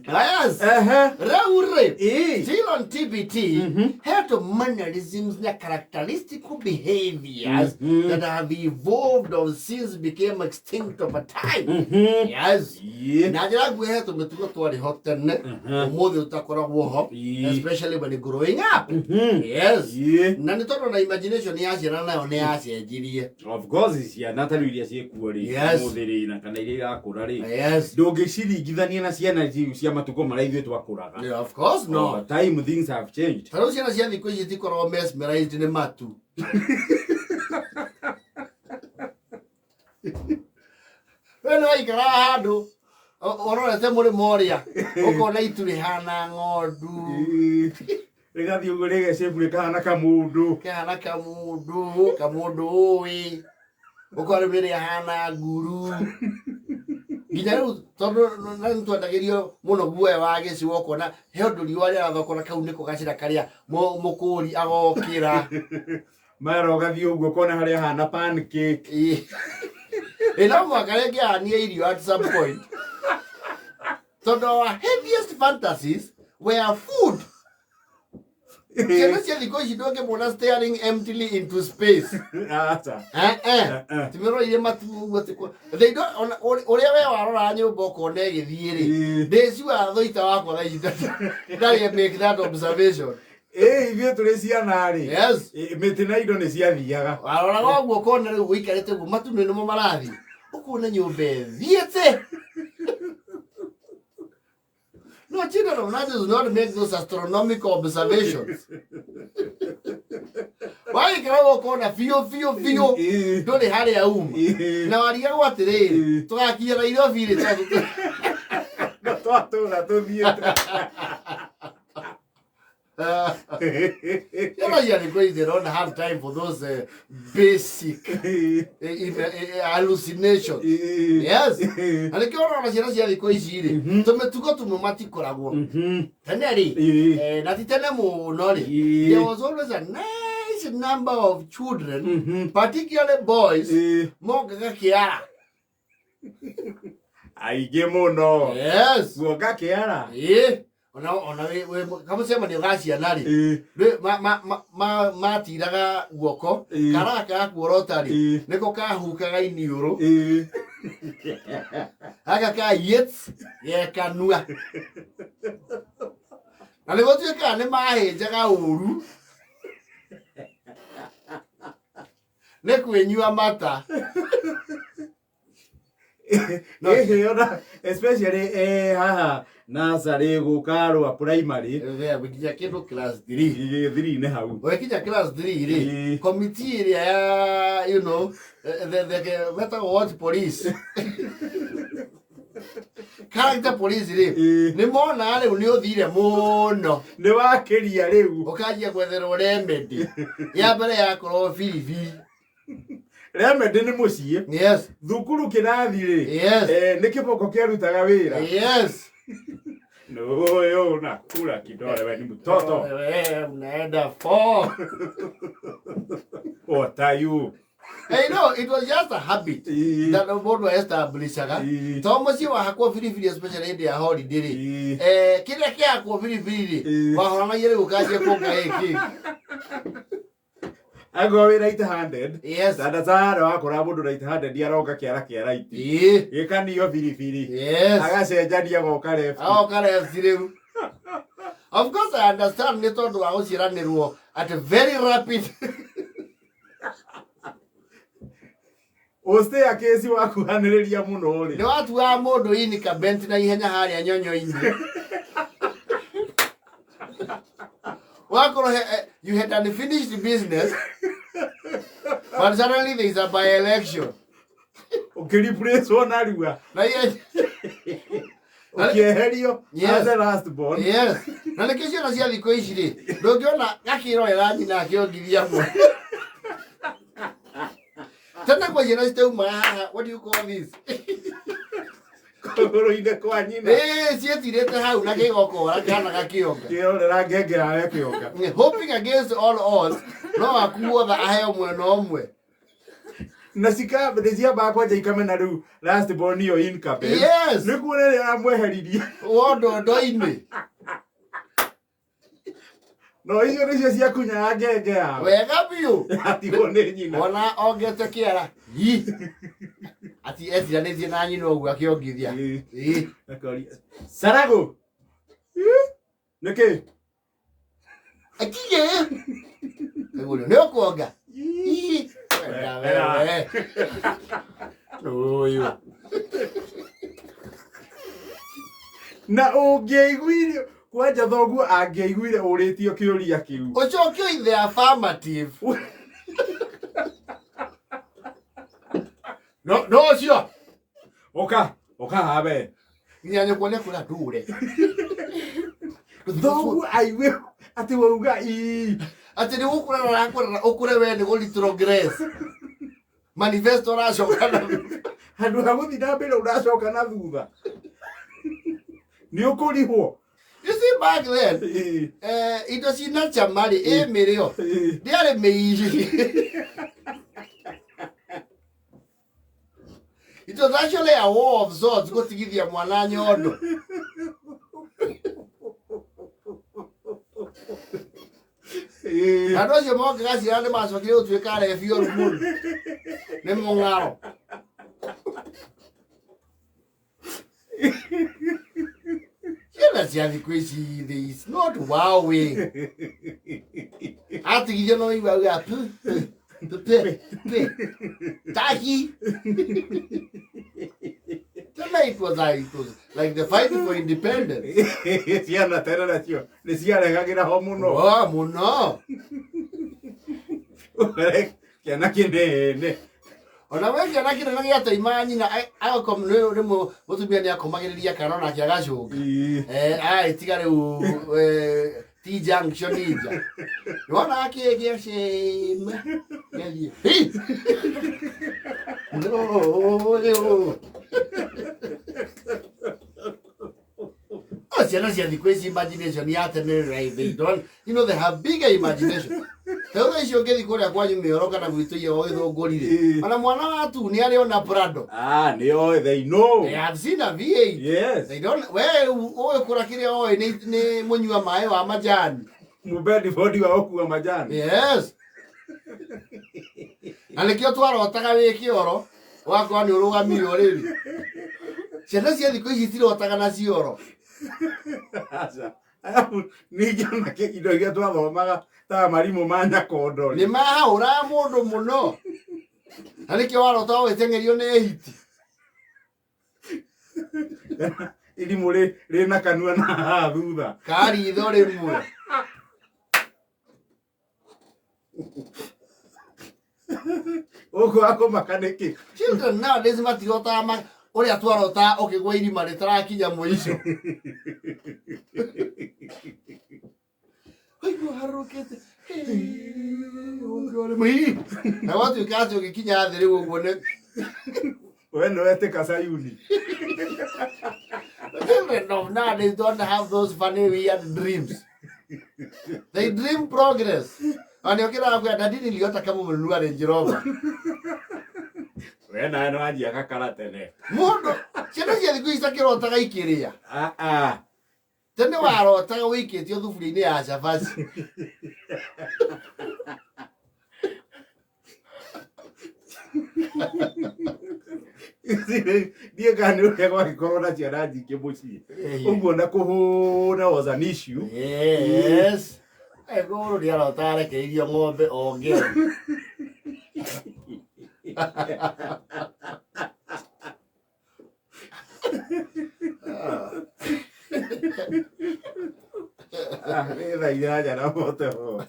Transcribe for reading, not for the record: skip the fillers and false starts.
Yes. Ehe. Rĩu rĩ, still on TBT, he tũ mannerisms na characteristic behaviors that have evolved or since became extinct over time. Yes. Na njĩra nguhĩ he tũmĩtugo twarĩ ho tene, ũmũthĩ tũtakoragwo ho, especially when growing up. Yes. Na nĩ tondũ na imagination ya ciana nayo nĩ yacenjirie. Of course ciana ta rĩu iria ciĩkuo rĩ, ũmũthĩ rĩ, na kana iria irakũra rĩ, ndũngĩciringithania na ciana rĩu cia matukũ marĩa ithuĩ twakũraga. Yeah, of course no. Over time things have changed. Ta rĩu ciana cia thikũ ici itikoragwo mesmerized nĩ matu. We nĩ waikaraga handũ ũrorete mũrĩmo ũrĩa ũkona itu rĩhana ng'ondu. Rĩgathiĩ ũguo rĩgecebu rĩkahana kamũndũ. Kĩhana kamũndũ, kamũndũ ũĩ. Ũkona rĩu rĩrĩa hana nguru. Nginya rĩu tondũ na nĩ twendagĩrio mũno guoya wa gĩcigo ũkona he ũndũ riũa rĩaratha ũkona kau nĩko gacĩra karĩa mũkũri agokĩra. Mara ũgathiĩ ũguo ũkona harĩa hana pancake. Ĩ no mũhaka rĩngĩ ahanie irio at some point. Tondũ our heaviest fantasies were food. Ciana cia thikũ ici ndũngĩmona staring emptily into space. Aca. Eh, eh. Eh, eh. Timeroire matu ũguo ti They don't, ona ũrĩa we warora nyũmba ũkona ĩgĩthiĩ rĩ, ndĩ sure thũita wakwa thaa ici ndarĩ make that observation. Ĩ ithuĩ tũrĩ ciana rĩ. Yes. Ĩ, mĩtĩ na indo nĩ ciathiaga. Waroraga ũguo ũkona rĩu ũikarĩte ũguo matu nĩmo marathiĩ. Ũkona nyũmba ĩthiĩte. No, children of now do not make those astronomical observations. Waikara ũkona biũ biũ biũ ndũrĩ harĩa uma. Na warigagwo atĩrĩrĩ, tũgakinya Nairobi rĩ Na twatũra tũthiĩte. You know, they don't have time for those basic hallucinations. Yes. Na nĩkĩo ũrona ciana cia thikũ ici rĩ, tũmĩtugo tũmwe matikoragwo. Tene rĩ, na ti tene mũno rĩ, there was always a nice number of children, particularly boys, mongaga kĩara. Aingĩ mũno. Yes. Guoka kĩara. Ĩĩ. Ona wĩ kamũcemanio ga ciana rĩ, matiraga guoko, kara gaka ga kuorota rĩ, nĩko kahukaga iniũrũ, gaka ka Yates ge kanua. Na nĩ gũtuĩkaga nĩ mahĩnjaga ũru nĩ kwĩnyua mata. No. Ĩhĩ ona especially haha nursery gũka rwa primary. There, nginya kĩndũ class 3. Gĩthiri-inĩ hau. Wekinya class 3 rĩ, committee ĩrĩa ya the metagwo what police, character police rĩ, nĩ monaga rĩu nĩ ũthire mũno. Nĩ wakĩria rĩu. Ũkanjia gwetherwo remedy ya mbere yakorwo biribiri. Remedy nĩ mũciĩ. Thukuru kĩrathi rĩ, nĩ kĩboko kĩarutaga wĩra. Nũyũ unakula kidole we ni mtoto. Wewe unaenda four. What are you? Hey, no, it was just a habit that mũndũ establishaga. To mũciĩ wahakwo biribiri especially hĩndĩ ya holiday rĩ. Kĩrĩa kĩahakwo biribiri rĩ, wahoranagia rĩu ũkanjia kuonga ĩkĩ. Angorwo wĩ right handed. Sana sana wakora mũndũ right handed aroka kĩara kĩa right. Gĩkanio biribiri. Agacenjania agoka left. Agoka left rĩu. Of course I understand nĩ tondũ wa gũciaranĩrwo at a very rapid. Ũstaircase wakuhanĩrĩria mũno rĩ. Nĩ watuaga mũndũ ini kabenti na ihenya harĩa nyonyo-inĩ. Wakorwo you had unfinished business, but suddenly there is a by-election. Ũkĩreplacewo narua. Na ihenya. Ũkĩeherio as the last born. Yes. Na nĩkĩo ciana cia thikũ ici rĩ, ndũngĩona gakĩrorera nyina akĩongithia mwana. Tene kwa ciana citaumaga haha, what do you call this? Kũgũrũ-inĩ kwa nyina. Ĩĩ, ciĩtirĩte hau na kĩgokora kana gakĩonga. Kĩrorera ngenge yawe ĩkĩonga. Hoping against all odds, no akuo tha aheo mwena ũmwe. Na cika nĩ ciambaga kwanja ikamena rĩu last born ĩyo incumbent. Yes. Nĩ kuona rĩrĩa aramweheririe. Wondondo-inĩ. No icio nĩcio ciakunyaga ngenge yao. Wega biũ. Atigwo nĩ nyina. Ona ongete kĩara. Hi. Ati etiranĩtie na nyina ũguo akĩongithia. Ĩĩ. Ĩ. Akoria, Sarago. Nĩkĩ? Akinye. Nĩguo nĩ ũkuonga. Ĩ. Wenda wewe. Ũyũ. Na ũngĩaiguire kwanja thoguo angĩaiguire ũrĩtio kĩũria kĩu. Ũcokio in the affirmative. No no ũcio. Ũka, ũka haha we. Nginya nyũkwa nĩ kũra ndure. Thoguo aigue atĩ wauga ii. Atĩ nĩ gũkũra ũrakũra ũkũre we nĩ gũ retrogress. Manifesto ũracoka na Handũ ha gũthiĩ na mbere ũracoka na thutha. Nĩ ũkũrihwo. You see back then, Ĩĩ, indo cina chama rĩ, ĩ mĩrĩo. Ĩĩ. Ndĩarĩ mĩici. It was actually a war of swords gũtigithia mwana nyondo. Ĩĩ. Andũ acio mokaga ciana nĩ macokire gũtuĩka arebi oru mũno. Nĩ mũng'aro. Ciana cia thikũ ici they is not wowing. Atigithio no igua auga pu pu pu pu taki. Tena it was like the fight for independence. Ciana tene nacio nĩ ciaregagĩra ho mũno. Oh, mũno. Kĩana kĩnene. Ona we kĩana kĩnene gĩatoimaga nyina rĩmwe mũtumia nĩ akomagĩrĩria kana onake agacũnga. Ĩĩ. Agagĩtiga rĩu T junction nja. Nĩwona kĩgĩa shame. Gĩathiĩ. Hi! No. Oh, ciana cia thikũ ici imagination ya tene, right? They don't, they have bigger imagination. Ta thaa icio ũngĩthiĩ kũrĩa kwanyu mĩoro kana gwitũ iyo gĩthũngũri rĩ, Ĩĩ. ona mwana wa tu nĩ arĩ ona Prado. Ah, nĩ oĩ, they know. They have seen a V8. Yes. They don't, we ũĩ kũra kĩrĩa oĩ nĩ mũnyua maĩ wa majani. Mũbendi bodi wa gũkua majani. Yes. Na nĩkĩo twarotaga wĩ kĩoro, ũgakorwo nĩ ũrũgamire ũrĩrĩ. Ciana cia thikũ ici itirotaga na cioro. Aca. Arabu ningĩ ona indo iria twathomaga ta marimũ ma nyakondo Nĩ rĩ. mahahũraga mũndũ mũno. Na nĩkĩo warota ũgĩteng'erio nĩ hiti. Irimũ rĩna kanua na haha thutha. Ka ritho rĩmwe. Ũguo akũmaka nĩkĩ? Children nowadays matirotaga ũrĩa twarotaga ũkĩgwa irima rĩtarakinya mũico. Waigua harũrũkĩte. Na gwatuĩka atĩ ũgĩkinya thĩ rĩu ũguo nĩ We nĩ wetĩka Sayuni. Children of nowadays don't have those funny weird dreams. They dream progress. Na nĩ ũkĩraga kwĩra daddy niliota kama umenunua Range Rover. We nawe nĩ wanjia gakara tene. Mũndũ ciana cia thikũ ici takĩrotaga ikĩrĩa. Ah, ah. Tene warotaga wĩikĩtio thuburia-inĩ ya cabaci. Ndiĩ kana nĩ ũrĩa gwagĩkorwo na ciana nyingĩ mũciĩ. Ũguo na kũhũna was an issue. Yes. Gũrũ nĩ arotaga arekereirio ng'ombe onge. Ah, nĩ thaa 8 na 44.